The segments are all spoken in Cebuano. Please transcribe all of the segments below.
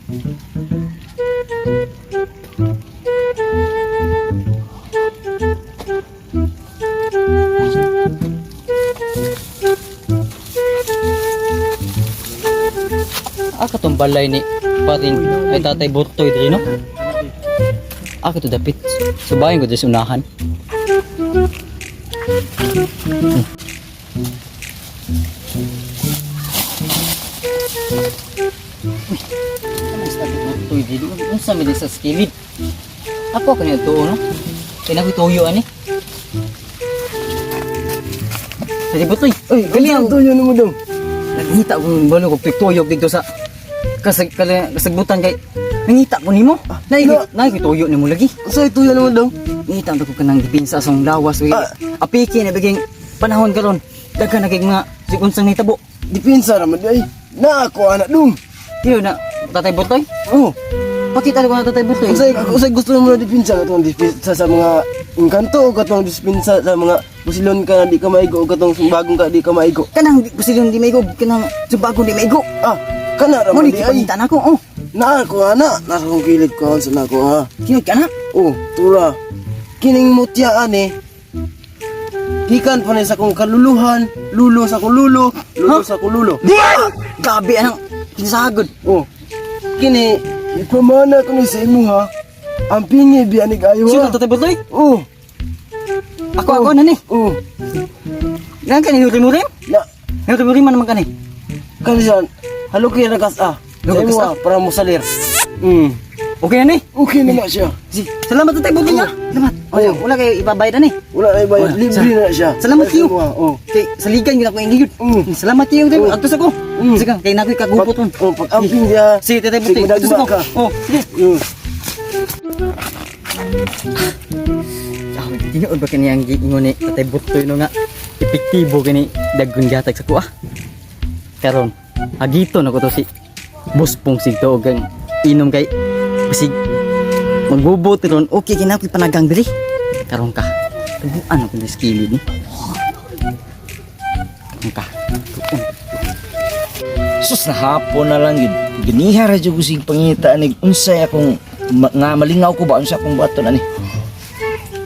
Ah, katong balay ni paring ay Tatay Burtoy diri, no? Ah, kato dapit. Subayin ko diri sa unahan. Uy, ano is Tatay Burtoy diri? Unsa man diri sa skilid? Ako kani tuo, no? Kay nakoy tuyo ani. Tatay Burtoy, Uy, gali ang tuyo nimo dong. Nangita ko ng balo ko tuyok dito sa kasagbutan kay nangita ko nimo. Naay tuyo nimo lagi. Unsay tuyo nimo dong? Nangita ko kanang dipinsa sa lawas uy. Ah. Apiki na biging panahon karon. Daghan na kay mga sigunsang nahitabo. Dipinsa ra man di ay. Na ako anak dong. Tiyo na Tatay Burtoy. Oh, Pakita ko na Tatay Burtoy. unsay unsay gusto nimo na dipinsa, katong dipinsa sa mga engkanto o katong dipinsa sa mga busilon ka na di ka maigo o katong sumbagong ka di ka maigo? Kanang di ko di maigo, kanang sumbagong di maigo. Ah, kana ra Mo man ni di ay. gipangita nako. Oh, Na ako ana, nasa akong kilid ko sa nako ha. tiyo ka na. Oh, tura. Kining mutya ani. Gikan pa ni sa akong kaluluhan, lulo sa akong lulo, lulo Huh? sa akong lulo. Gabi anang kinsagod. Oh. Kini ipamana ko ni sa imo ha. Ang pingi biya ni ayo Sino ha. Tatay Burtoy? Oh, Ako ako na ni. oh. Nang kani hurim-hurim? Na Hurim-hurim man naman kani. kani siya. Haluki na kas ah. Sa Haluki imo kas, ha, para mosalir. Okay na ni. Okay na na siya. Si, salamat Tatay Burtoy nga. Salamat. Oh. Oh, wala kayo ibabayad ani. Wala na iba, Wala. libre na siya. Salamat Sa kayo. imo, ha. Oh. Kay saligan gyud ako ing giyud. Salamat kayo tayo. Oh. Agtos ako. Sige, kay nakoy kagupot ron. Oh, pag amping siya. Sige, Tatay Burtoy. Sige, Agtos ako. madagma ka. Oh, sige. Ah, tinuod ba kani ang giingon ni Tatay Burtoy no nga epektibo kani dagkon gatag sa kuha. Karon, agito na ko to si Buspong sigto og ang inom kay basig magbubot ron, okay kina ako'y panagang diri. Karon ka. Tubuan ako ni skilid ni. Karon ka. Tuon. Sus na hapon na lang yun. Giniha ra jud ko sig pangita ani unsay akong nga malingaw ko ba unsa akong buhaton ani.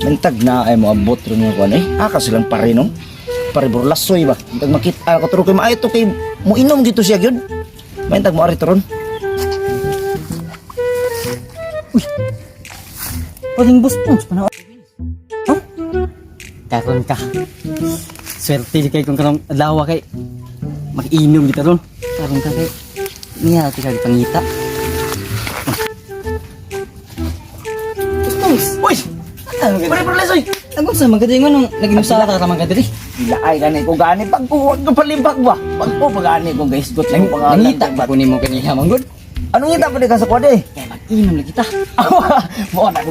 Mentag na ay mo abot ron nga kuan eh. Aka silang pare no. Pare burlasoy ba. Mentag makita ko tro kay maayo to kay mo inom gito siya gyud. Mentag mo ari to ron. Paring Buspong pa na. Huh? Karon ka. Swerte kay kung karong adlaw kay mag-inom kita ron. Karon ka kay niya ti kag pangita. Buspong. Uy! Ano ka? Pare burlasoy. Ang unsa man kadiri nganong nag-inom sa ka man kadiri? Ilaay gani ko gani pag ko wag ko palibak ba. Pag ko pagani ko guys got lang pangalan. Nangita ba ko nimo kaniya man gud? Anong ngita pa di ka sa kuan eh? Kay mag-inom na kita. Mo na ko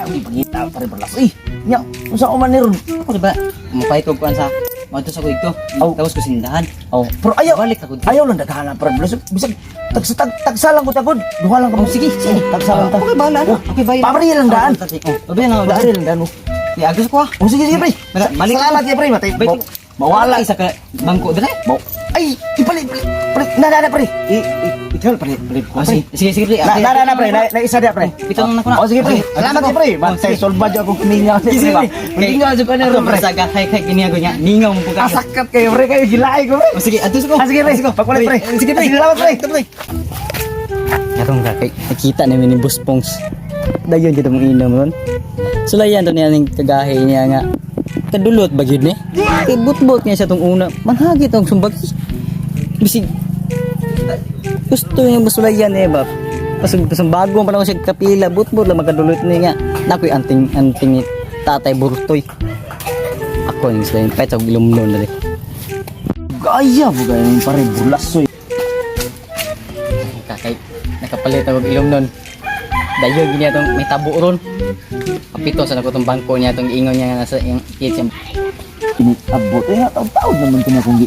gipangita pare burlasoy. Nya, unsa ko man ni ron? Ako di ba mapahit ko kuan sa Madto sa ko ito. Aw. Tapos ko sindahan. Oh, pero ayaw Balik ako dito. Ayaw lang daghanan para blusog. Bisag tagsa tag, tagsa lang ko tagod. Duha lang ka mo. Oh, sige, sige. Tagsa lang ta. Okay, bahala na. Okay, bahala. Pabari lang daan. Oh, pabari lang daan. Pabari lang daan. Oh. Di agos ko ah. Oh, sige sige pre. Balik. Salamat ya pre, matay. Balik. Mawala isa ka bangko dire. Mau. Ay, ipalit pre. Pre, na na na pre. I i ikaw pre, pre. Oh, sige, sige, sige, pre. Na na na, na pre, na, na isa dia pre. Bitaw na ko na. Oh, sige pre. Sige, Salamat agos ya ko. pre. Oh, Matay sige. solba jud akong kuminga Sige, pre. pre. Kuminga jud ko na Ako ron pre. pre. Saga, hay kay kini ako nya. Ningaw mo po kayo. Asakat kayo pre, kayo gilaay ko pre. Oh, sige, atos ko. Ah, sige pre. Pagpalit pre. Sige pre. Sige, salamat pre. Karon ka kay nakita namin ni Boss Pongs. Dayon kita mong inom ron. Sulayan to niya ning kagahi niya nga. Kadulot ba gyud ni? Kay butbot niya siya tong una. Manghagi tong sumbag. Bisig gusto niya musulayan eh ba. Pasug pasumbago pa naman siya kapila, butbot lang magkadulot niya nga. Nakoy anting anting ni Tatay Burtoy. Ako yung sulayan pet og ilumnon dali. Gaya mo gaya pare bulasoy. Kakay nakapalit ako og ilumnon. Dayon gini atong may tabo ron. Kapito sa nako tong bangko niya tong giingon niya nga nasa iyang kitchen. Ini abot eh taon naman ko na kung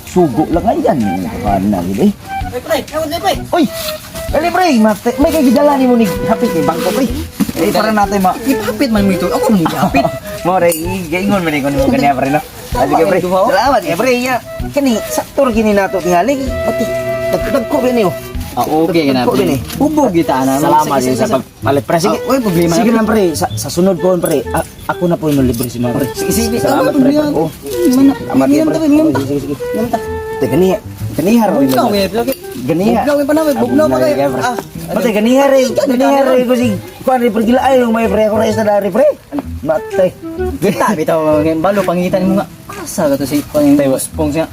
sugo lang ayan eh kana gid eh. Pre, pre, pre, pre. Uy! Dali pre, mate, may kay gidala nimo ni happy kay bangko pre. Eh para natin ma Ipapit man mo ito. Ako mo ipapit. mo re gaingon man ko nimo kaniya pre no. Ah, sige pre. Duha, oh. Salamat eh pre. Ya. Kani saktor kini nato tingali pati dagko kini oh. Ah, okay ka na. Ko Pre. gini. Hubog kita na. Salamat din sa pagpalit pre. Sige, Ah, uy, problema sige na, pre. lang pre, sa sunod ko pre. Ako na po yung libre si mga pre. Sige, sige. Salamat Ah, pre. problema. Oh. Mana. Salamat Inom pre. ta, inom ta. Oh, Sige, sige. Inom ta. Te ganiha. Ganiha ro. Bugnaw, eh, pre. Ganiha. Bugnaw, eh, panawin. Bugnaw pa kayo. Ah, Mate ganiha re. Ganiha re ko sig. Kuan re pre gila ay may pre ako ra sa dari pre. Mate. Kita bitaw ngayon balo pangitan mo nga. Asa ka to si pang nga.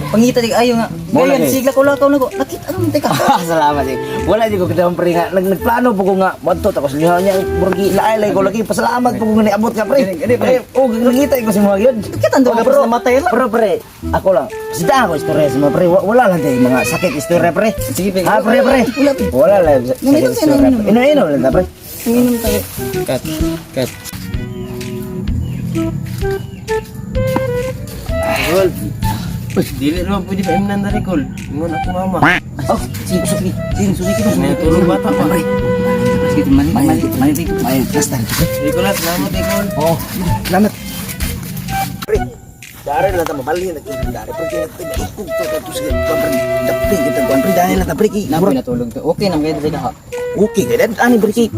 Pangita di ayo nga. Mo Gayon lagi. sigla ko lakaw na ko. Nakita naman teka. Salamat eh. Wala di ko kita pre nga nagplano po ko nga madto tapos niya niya murag laay lay ko lagi pasalamat po ko nga niabot ka pre. Gani, gani, pre. Oh, nakita ko sa mga yun. Kita ang Oh, pero namatay lang. Pero pre, ako lang. Sita ako istorya sa mga pre. Wala lang tayo mga sakit istorya pre. Sige, pre. Ha pre pre. Wala, pre. Wala lang Inom, sakit inom, istorya. inom. pre. Ino ino lang ta pre. Inom tayo. Cut. Cut. Kol. Dili naman pwede pa imnan na rin, Kol. Ingon ako mama. Oh, sige, sige. Sige, sige kita. Natulog bata pa. Pre. Sige, mali mali mali dito. Ay, basta. Sige, Kol, ah, salamat eh, Kol. Oh, salamat. Pre, dari lang ta mabalhin nag dari pre kaya tinaikog to ka to sige pre dapin kita kuan pre dahil lang ta pre kay Na pre natulog to. Okay na kayo dito ha. Okay kay dan ani pre kay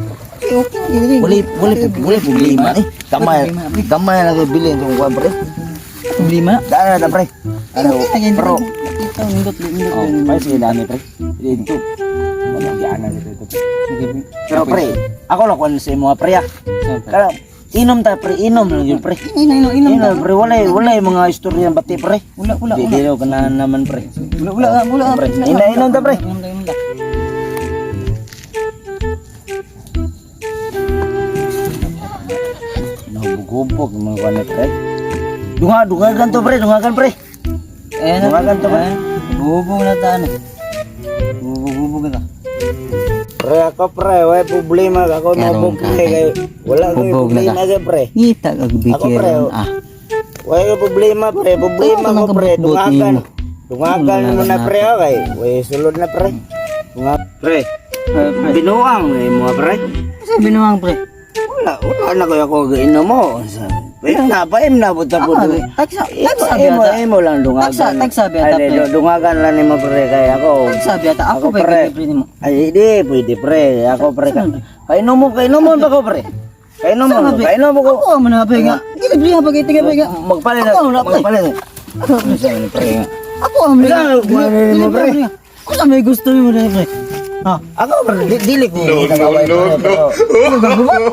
Okay, okay na dito. wala wala wala problema eh. Gamay gamay na kay bilin tong kuan pre. Problema. Daan na ta pre. Ano Okay na pero Kita nindot nindot. oh, pa sige dani pre. Dito. Wala gyana dito ito. Pero pre, ako lang kuan sa imo pre ah. Kaya inom ta pre, inom lang yun pre. Inom inom inom. Inom pre, wala wala yung mga istorya ng bati pre. Wala wala Di wala. di ka na naman pre. Wala wala wala. Pre, inom inom ta pre. Inom ta, inom ta. Nahubog-hubog yung mga kuan pre. Dunga dungagan to pre, dungagan pre. Ayan na. Dungagan to pre. Ayan. Bubog na ta ano. Bubog-bubog na ta. Pre ako pre, wala problema ako Karon nahubog ka, pre kay wala ko Hubog na problema ka. kay pre. Ngita kag Ako, pre, bikiron oh. ah. Wala ko problema pre, problema Ano ko ka pre, nang dungagan. nimo? Dungagan Ano mo na na pre okay. Way sulod na pre. Dunga pre. Binuang eh mga pre. Sa binuang pre. Wala, wala na kayo ako inom mo. Pre na pa im na buta po. Ah, tagsa tagsabi Imo, ata. imo lang dungagan. Tagsabi ata, Ay, pre. dungagan lang nimo pre kay ako. Tagsabi ata ako Ako, pa pre. pre nimo. Ay, di, pwede pre. Ako pre. Kainom mo, kainom mo ba ko pre? Kainom mo, Sama, pre. kainom mo ko. Ako ang mana pre nga. Gilibre pa kay tiga pre nga. Magpalit Ako ang pre. magpalit. Ano sa ini pre nga? Ako ang pre. Ano, ano, pre? Ako sa may gusto nimo na pre. Ah, Ako pre, dili ko. No, no, no, no.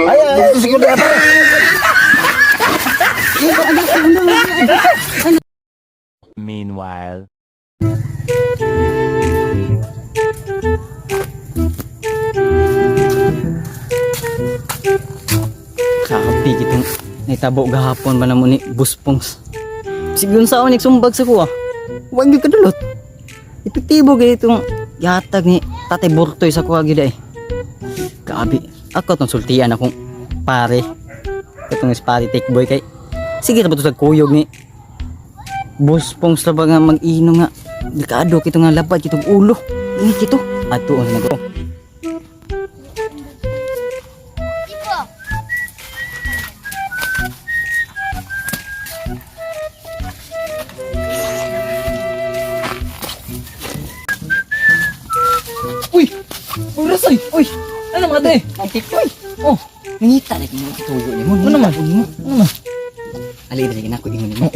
Ay, ay, ay, sige na pre. Meanwhile. Kakapi kitong naitabo gahapon ba namo ni Buspongs. Sigun sa ako nagsumbag sa kuha. Huwag gyud kadulot. Epektibo gyud itong gihatag ni Tatay Burtoy sa kuha gyud ay. Grabe, ako tong sultian akong pare. Katong is pare take boy kay sige ra ba to sa kuyog ni Buspongs ra ba nga mag-inom nga. Delikado kito nga labad kitong ulo. Ingat kito. Ato ang nag Uy! Uy, Rasoy! Uy! Ano mga te? Ang tikoy. Oh! Nangita lagi mo kituyo nimo. Ano naman? Nimo. Ano naman? Ali dali na ko ingon nimo.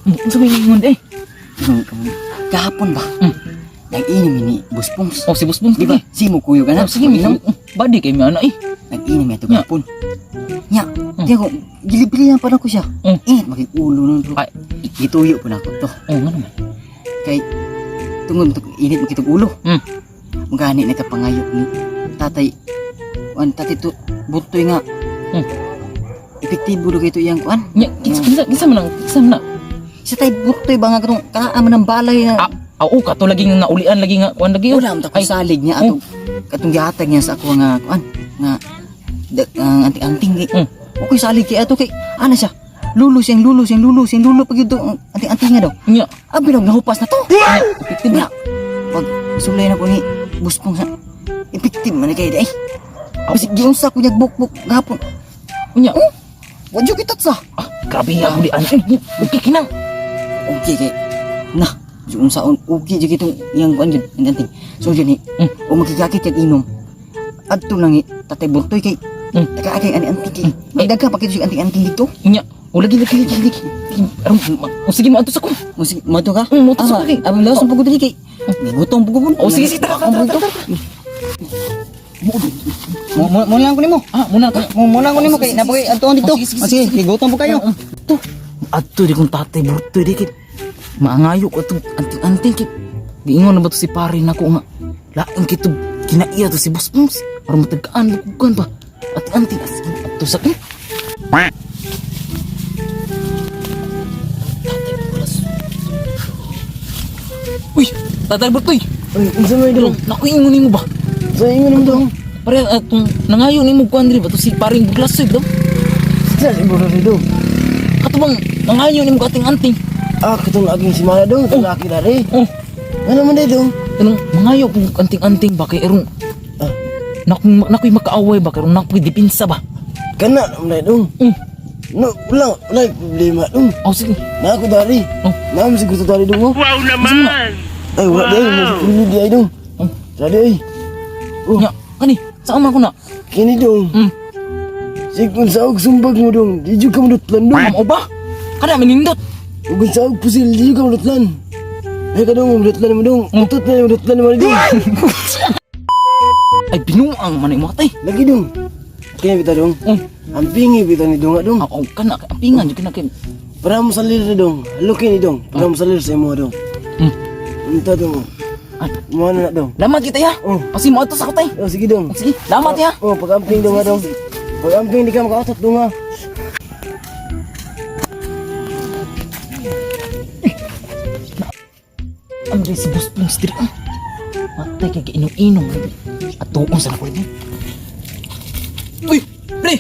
Ano sa may ingon eh? Ingon ka mo. Gahapon ba? Nag-inom ni Buspons. Oh, si Busbong, Di ba? sige. Si mo kuyo ka na. Oh, sige, may Body kay may ano eh. Nag-inom ito Nya. gahapon. Nya, di ako gilibrihan pa na ko siya. Ingat makikulo nun bro. Ay. Gituyo po na ako to. Oh, ano naman? Kay tungod to init makitog ulo. Magani nagkapangayo ni tatay. An tatay to buntoy nga. Epektibo do kay to iyang kuan. Nya, kinsa kinsa kinsa man ang kinsa man na. Sa tay buntoy ba nga katong kaa man ang balay na Ah, ah, oh, kato lagi nga naulian lagi nga kuan lagi. oh. Wala man ta Ay, salig niya atong katong gihatag niya sa ako nga kuan nga ang anting-anting kay. Okay salig kay ato kay ana siya. Lulo siyang lulo siyang lulo siyang lulo pag yun anting-anting nga daw. Nya, Abi lang nahupas na to. epektibo. Nya. Pag sulay na ko ni buspong sa epektive man ni kay di ay. Bisig giunsa ko niya bukbuk gahapon. Nya. Oh, wadyo kitat sa. Ah, grabe nga ulian eh. Nya, okay kinang. Okay kay na. Unsaon ugi jud itong iyang kuan jud anting. So jud ni, o magkigakit kag inom. Adto lang ni Tatay Burtoy kay taga kay ani anting kay. Magdaga pa kito anting-anting dito. Unya, o lagi lagi lagi lagi. Aron, o sige mo adto sa ko. Mo sige, moto ka? Moto sa kay. Abang laos ang pugod diri kay. Gigutom pugod. O sige sige, tara tara tara. Tara. Mo mo mo lang ko nimo. Ah, muna ta. Mo mo lang ko nimo kay napagay adtoon dito. Oh, sige, sige, O, sige, gigutom po kayo. To. Adto di kong Tatay Burtoy di kay. Maangayo ko atong anting-anting kay. Giingon na ba to si pare nako nga. Lain kay to kinaiya to si Boss Pongs. Aron matagkaan lukugan pa. Anting-anting as adto sa ko. Tatay Bulas. Uy, Tatay Burtoy. Uy, unsa may dong? Naku, ingon nimo ba? Sa ingon mo dong. Pare, atong nangayo nimo kuan diri ba to si paring Buglasoy daw. Sa si Burtoy dong. Kato bang nangayo nimo ating-anting? Ah, katong aging si Maya dong, katong laki dari. Oh, Ano man day dong? kanang mangayo kung anting-anting ba kay erong Ah, naku nakoy makaaway ba kay erong nakoy depensa ba? kana naman day dong. No, wala, wala problema dong. Oh, sige. Na ako dari. Oh. Na mo siguro dari dong. Oh. Wow naman! Ay, wala day, mo siguro di ay dong. Oh. Dari ay. Oh. Nya, kani, saan man ko na? Kini dong. Sikon sa og sumbag mo dong. Di jud ka madutlan dong. Mao ba? Kada manindot. Ug sa og pusil di jud ka madutlan. Ay ka dong, madutlan mo dong. Utot na madutlan mo dong. Ay binuang man imo atay. Lagi dong. Kini bita dong. Oh, Ang pingi bita ni dong dong. aw kana ampingan jud kana kay. Para mo salir na dong. Halo kini dong. Para mo salir sa imo dong. Unta dong. Ay. Mo na dong. Lamat kita ya. Oh. Kasi mo ato sa ko tay. Oh, sige dong. Sige, lamat ya. Oh, pag-amping dong dong. Pag-amping di ka makautot dong ah. Ang si Boss Pongs diri. Ah. Matay kay giinom-inom. Atuon sa nako ni. Uy, pre.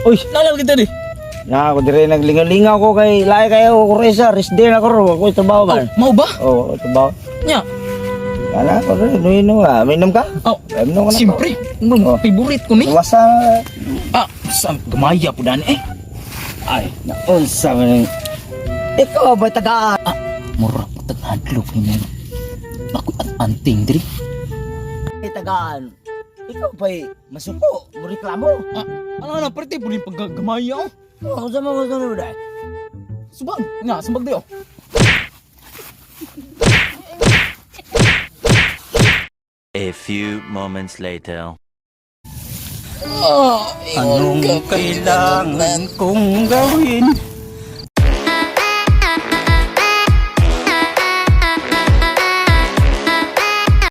Uy. Nalal kita di. Na ako dire naglingaw-lingaw ko kay lahi kayo ko resa, rest day na ko ro, ako trabaho ba. Mao ba? Oh, trabaho. Nya. Kana ko ro, inom ka, minom ka? Oh, Minom ka na. siyempre. Oh. Favorite ko ni. Wasa. Ah, sa gamaya po dani eh. Ay, naunsa man. Ikaw ba tagaan? Ah, mura po taghadlok ni mo. Naku, at anting diri. Tagaan. Ikaw ba'y masuko, mo reklamo? Ah, ano na, parte po rin paggagamaya oh. Oh, unsa man gusto mo dai? Subang, nga, sumbag di oh. A few moments later. Anong kailangan kong gawin?